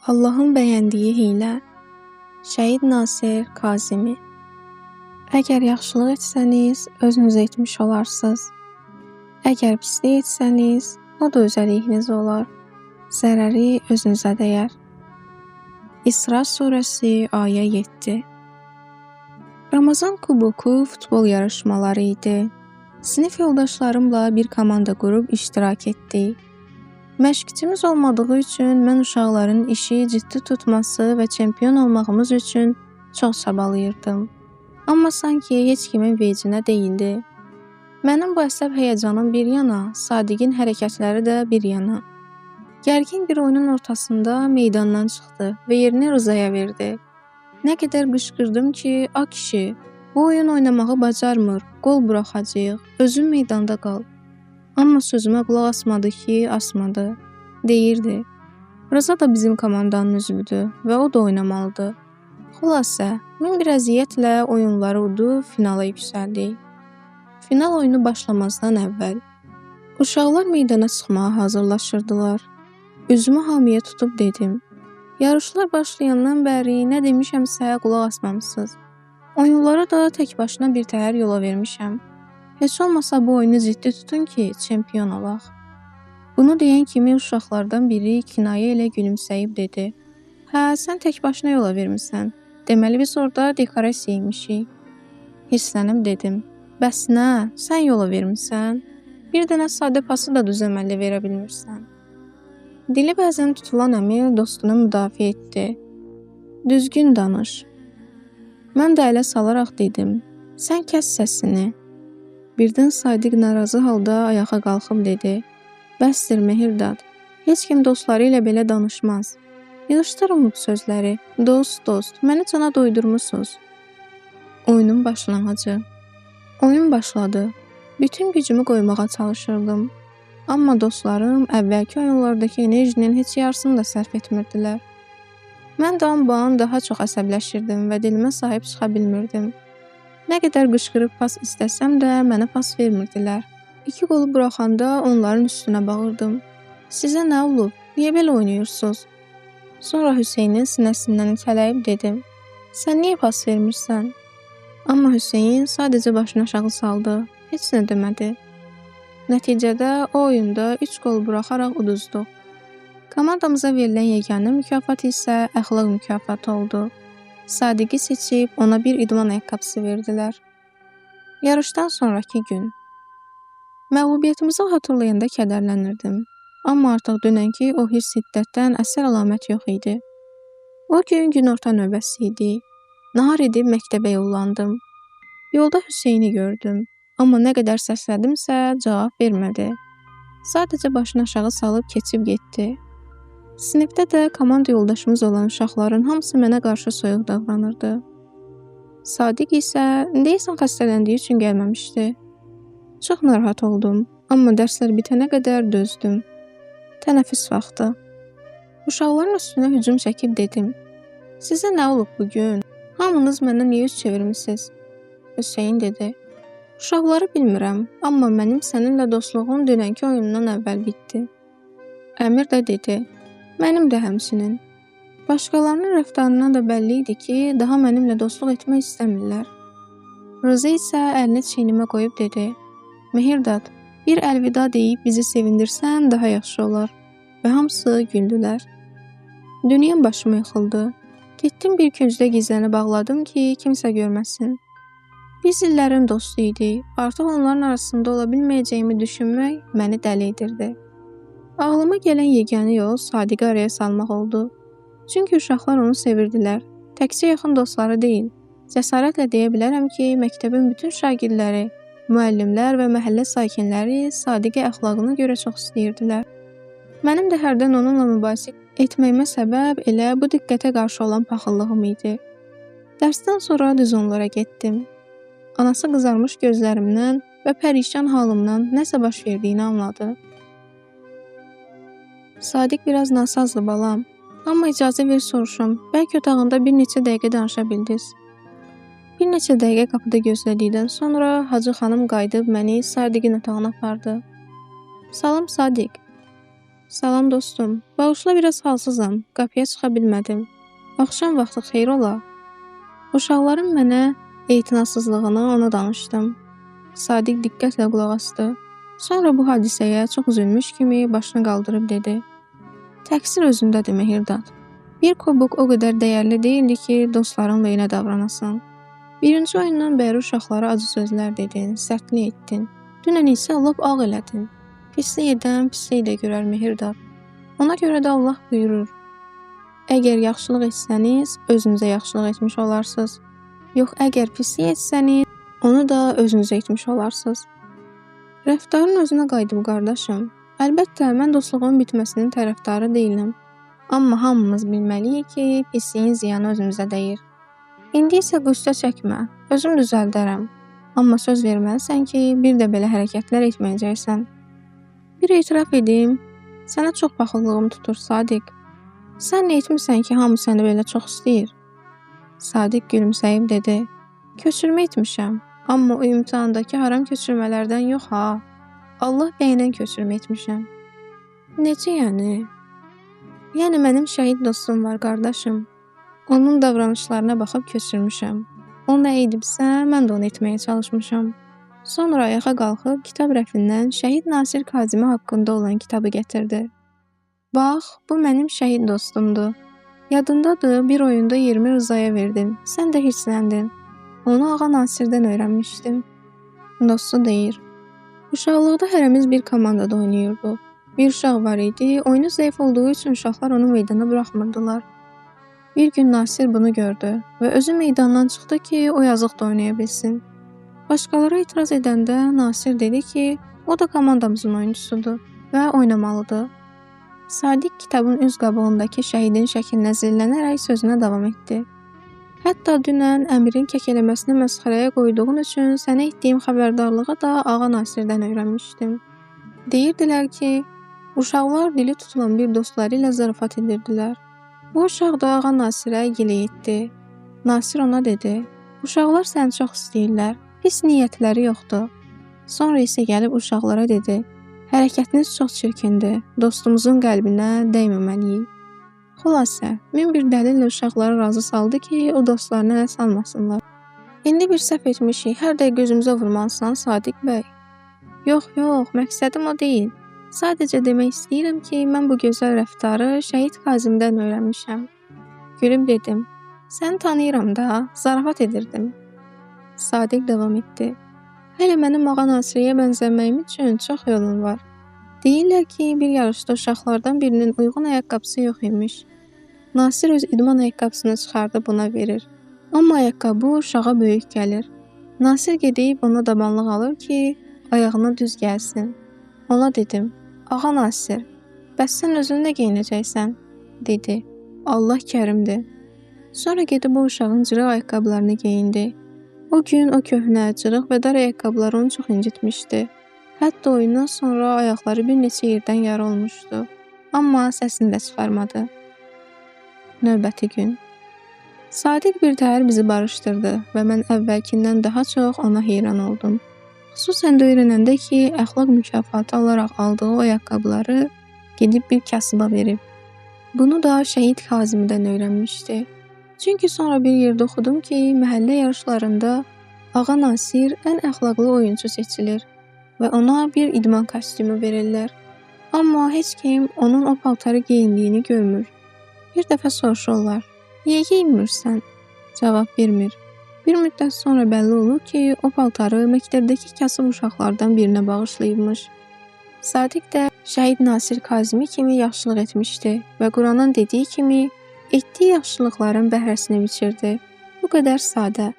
Allahın bəyəndiyi hiylə. Şəhid Nasir Kazimi. Əgər yaxşılıq etsəniz, özünüzə etmiş olarsınız. Əgər pislik etsəniz, o da öz əleyhinizə olar. Zərəri özünüzə dəyər. İsra surəsi ayə 7. Ramazan kuboku futbol yarışmaları idi. Sinif yoldaşlarımla bir komanda qurub iştirak etdik. Məşqçimiz olmadığı üçün mən uşaqların işi ciddi tutması və çempion olmağımız üçün çox çabalayırdım. Amma sanki heç kimin vecinə deyildi. Mənim bu əsəb həyəcanım bir yana, Sadiqin hərəkətləri də bir yana. Gərgin bir oyunun ortasında meydandan çıxdı və yerini Rızaya verdi. Nə qədər qışqırdım ki, a kişi, bu oyun oynamağı bacarmır, qol buraxacağıq, özün meydanda qal. Amma sözümə qulaq asmadı ki, asmadı. Deyirdi, Rıza da bizim komandanın üzvüdür və o da oynamalıdır. Xülasə, min bir əziyyətlə oyunları udub finala yüksəldik. Final oyunu başlamazdan əvvəl uşaqlar meydana çıxmağa hazırlaşırdılar. Üzümü hamıya tutub dedim: Yarışlar başlayandan bəri nə demişəmsə qulaq asmamısınız. Oyunlara da tək başına bir təhər yola vermişəm. Heç olmasa bu oyunu ciddi tutun ki, çempion olaq. Bunu deyən kimi uşaqlardan biri kinayə ilə gülümsəyib dedi: Hə, sən tək başına yola vermisən. Deməli biz orada dekorasiya imişik. Hirslənib dedim: Bəs nə, sən yola vermisən? Bir dənə sadə pası da düz əməlli verə bilmirsən. Dili bəzən tutulan Əmir dostunu müdafiə etdi. Düzgün danış. Mən də ələ salaraq dedim: Sən kəs səsini. Birdən Sadiq narazı halda ayağa qalxıb dedi: Bəsdir Mehirdad. Heç kim dostları ilə belə danışmaz. Yığışdırın bu sözləri. Dost, dost, məni cana doydurmusunuz. Oyunun başlanğıcı. Oyun başladı. Bütün gücümü qoymağa çalışırdım. Amma dostlarım əvvəlki oyunlardakı enerjinin heç yarısını da sərf etmirdilər. Mən də anbaan daha çox əsəbləşirdim və dilimə sahib çıxa bilmirdim. Nə qədər qışqırıb pas istəsəm də mənə pas vermirdilər. 2 qolu buraxanda onların üstünə bağırdım. Sizə nə olub? Niyə belə oynayırsınız? Sonra Hüseynin sinəsindən itələyib dedim: Sən niyə pas vermirsən? Amma Hüseyn sadəcə başını aşağı saldı. Heç nə demədi. Nəticədə o oyunda 3 qol buraxaraq uduzduq. Komandamıza verilən yeganə mükafat isə əxlaq mükafatı oldu. Sadiqi seçib ona bir idman ayaqqabısı verdilər. Yarışdan sonrakı gün. Məğlubiyyətimizi xatırlayanda kədərlənirdim. Amma artıq dünənki o hirs hiddətdən əsər əlamət yox idi. O gün günorta növbəsi idi. Nahar edib məktəbə yollandım. Yolda Hüseyni gördüm. Amma nə qədər səslədimsə cavab vermədi. Sadəcə başını aşağı salıb keçib getdi. Sinifdə də komanda yoldaşımız olan uşaqların hamısı mənə qarşı soyuq davranırdı. Sadiq isə deyəsən xəstələndiyi üçün gəlməmişdi. Çox narahat oldum, amma dərslər bitənə qədər dözdüm. Tənəffüs vaxtı. Uşaqların üstünə hücum çəkib dedim: Sizə nə olub bu gün? Hamınız məndən niyə üz çevirmisiniz? Hüseyn dedi: Uşaqları bilmirəm, amma mənim səninlə dostluğum dünənki oyundan əvvəl bitdi. Əmir də dedi: Mənim də həmçinin. Başqalarının rəftarından da bəlli idi ki, daha mənimlə dostluq etmək istəmirlər. Rıza isə əlini çiynimə qoyub dedi: Mehirdad, bir əlvida deyib bizi sevindirsən daha yaxşı olar. Və hamısı güldülər. Dünyam başıma yıxıldı. Getdim bir küncdə gizlənib ağladım ki, kimsə görməsin. Biz illərin dostu idik. Artıq onların arasında ola bilməyəcəyimi düşünmək məni dəli edirdi. Ağlıma gələn yeganə yol Sadiqi araya salmaq oldu. Çünki uşaqlar onu sevirdilər. Təkcə yaxın dostları deyil. Cəsarətlə deyə bilərəm ki, məktəbin bütün şagirdləri, müəllimlər və məhəllə sakinləri Sadiqi əxlaqına görə çox istəyirdilər. Mənim də hərdən onunla mübahisə etməyimə səbəb elə bu diqqətə qarşı olan paxıllığım idi. Dərsdən sonra düz onlara getdim. Anası qızarmış gözlərimdən və pərişan halımdan nəsə baş verdiyini anladı. Sadiq biraz nasazdır balam. Amma icazə ver soruşum. Bəlkə otağında bir neçə dəqiqə danışa bildiniz. Bir neçə dəqiqə qapıda gözlədikdən sonra Hacı xanım qayıdıb məni Sadiqin otağına apardı. Salam Sadiq. Salam dostum. Bağışla, biraz halsızam. Qapıya çıxa bilmədim. Axşam vaxtı xeyir ola. Uşaqların mənə etinasızlığını ona danışdım. Sadiq diqqətlə qulaq asdı. Sonra bu hadisəyə çox üzülmüş kimi başını qaldırıb dedi: Təqsir özündədir, Mehirdad. Bir kubok o qədər dəyərli deyildi ki, dostlarınla elə davranasan. Birinci oyundan bəri uşaqlara acı sözlər dedin, sərtlik etdin. Dünən isə lap ağ elədin. Pislik edən pislik də görər, Mehirdad. Ona görə də Allah buyurur: Əgər yaxşılıq etsəniz, özünüzə yaxşılıq etmiş olarsınız. Yox, əgər pislik etsəniz, onu da özünüzə etmiş olarsınız. Rəftarın özünə qayıdıb, qardaşım. Əlbəttə, mən dostluğun bitməsinin tərəfdarı deyiləm. Amma hamımız bilməliyik ki, pisliyin ziyanı özümüzə dəyir. İndi isə qüssə çəkmə, özüm düzəldərəm. Amma söz verməlisən ki, bir də belə hərəkətlər etməyəcəksən. Bir etiraf edim, sənə çox paxıllığım tutur, Sadiq. Sən nə etmisən ki, hamı səni belə çox istəyir? Sadiq gülümsəyib dedi: Köçürmə etmişəm, amma o imtahandakı haram köçürmələrdən yox ha. Allah bəyənən köçürmə etmişəm. Necə yəni? Yəni mənim şəhid dostum var, qardaşım. Onun davranışlarına baxıb köçürmüşəm. O nə edibsə, mən də onu etməyə çalışmışam. Sonra ayağa qalxıb kitab rəfindən Şəhid Nasir Kazimi haqqında olan kitabı gətirdi. Bax, bu mənim şəhid dostumdur. Yadındadır, bir oyunda yerimi Rızaya verdim. Sən də hirsləndin. Onu Ağa Nasirdən öyrənmişdim. Dostu deyir: Uşaqlıqda hərəmiz bir komandada oynayırdıq. Bir uşaq var idi, oyunu zəif olduğu üçün uşaqlar onu meydana buraxmırdılar. Bir gün Nasir bunu gördü və özü meydandan çıxdı ki, o yazıq da oynaya bilsin. Başqaları etiraz edəndə Nasir dedi ki, o da komandamızın oyunçusudur və oynamalıdır. Sadiq kitabın üz qabığındakı şəhidin şəklinə zillənərək sözünə davam etdi. Hətta dünən Əmirin kəkələməsini məsxərəyə qoyduğun üçün sənə etdiyim xəbərdarlığı da Ağa Nasirdən öyrənmişdim. Deyirdilər ki, uşaqlar dili tutulan bir dostları ilə zarafat edirdilər. Bu uşaq da Ağa Nasirə gilə etdi. Nasir ona dedi: Uşaqlar səni çox istəyirlər, pis niyyətləri yoxdur. Sonra isə gəlib uşaqlara dedi: Hərəkətiniz çox çirkindir, dostumuzun qəlbinə dəyməməliyik. Xülasə, min bir dəlillə uşaqları razı saldı ki, o dostlarını ələ salmasınlar. İndi bir səhv etmişik, hər dəqiqə gözümüzə vurmalısan, Sadiq bəy. Yox, yox, məqsədim o deyil. Sadəcə demək istəyirəm ki, mən bu gözəl rəftarı Şəhid Kazimdən öyrənmişəm. Gülüb dedim: Səni tanıyıram da, zarafat edirdim. Sadiq davam etdi: Hələ mənim Ağa Nasiriyə bənzəməyim üçün çox yolum var. Deyirlər ki, bir yarışda uşaqlardan birinin uyğun ayaqqabısı yox imiş. Nasir öz idman ayaqqabısını çıxardıb ona verir. Amma ayaqqabı uşağa böyük gəlir. Nasir gedib ona dabanlıq alır ki, ayağına düz gəlsin. Ona dedim: Ağa Nasir, bəs sən özün nə geyinəcəksən? Dedi: Allah kərimdir. Sonra gedib o uşağın cırıq ayaqqabılarını geyindi. O gün o köhnə, cırıq və dar ayaqqabılar onu çox incitmişdi. Hətta oyundan sonra ayaqları bir neçə yerdən yara olmuşdu. Amma səsini də çıxarmadı. Növbəti gün. Sadiq bir təhər bizi barışdırdı və mən əvvəlkindən daha çox ona heyran oldum. Xüsusən də öyrənəndə ki, əxlaq mükafatı alaraq aldığı o ayaqqabıları gedib bir kasıba verib. Bunu da Şəhid Kazimidən öyrənmişdi. Çünki sonra bir yerdə oxudum ki, məhəllə yarışlarında Ağa Nasir ən əxlaqlı oyunçu seçilir və ona bir idman kostyumu verirlər. Amma heç kim onun o paltarı geyindiyini görmür. Bir dəfə soruşurlar: Niyə geyinmirsən? Cavab vermir. Bir müddət sonra bəlli olur ki, o paltarı məktəbdəki kasıb uşaqlardan birinə bağışlayıbmış. Sadiq də Şəhid Nasir Kazimi kimi yaxşılıq etmişdi və Quranın dediyi kimi etdiyi yaxşılıqların bəhrəsini biçirdi. Bu qədər sadə.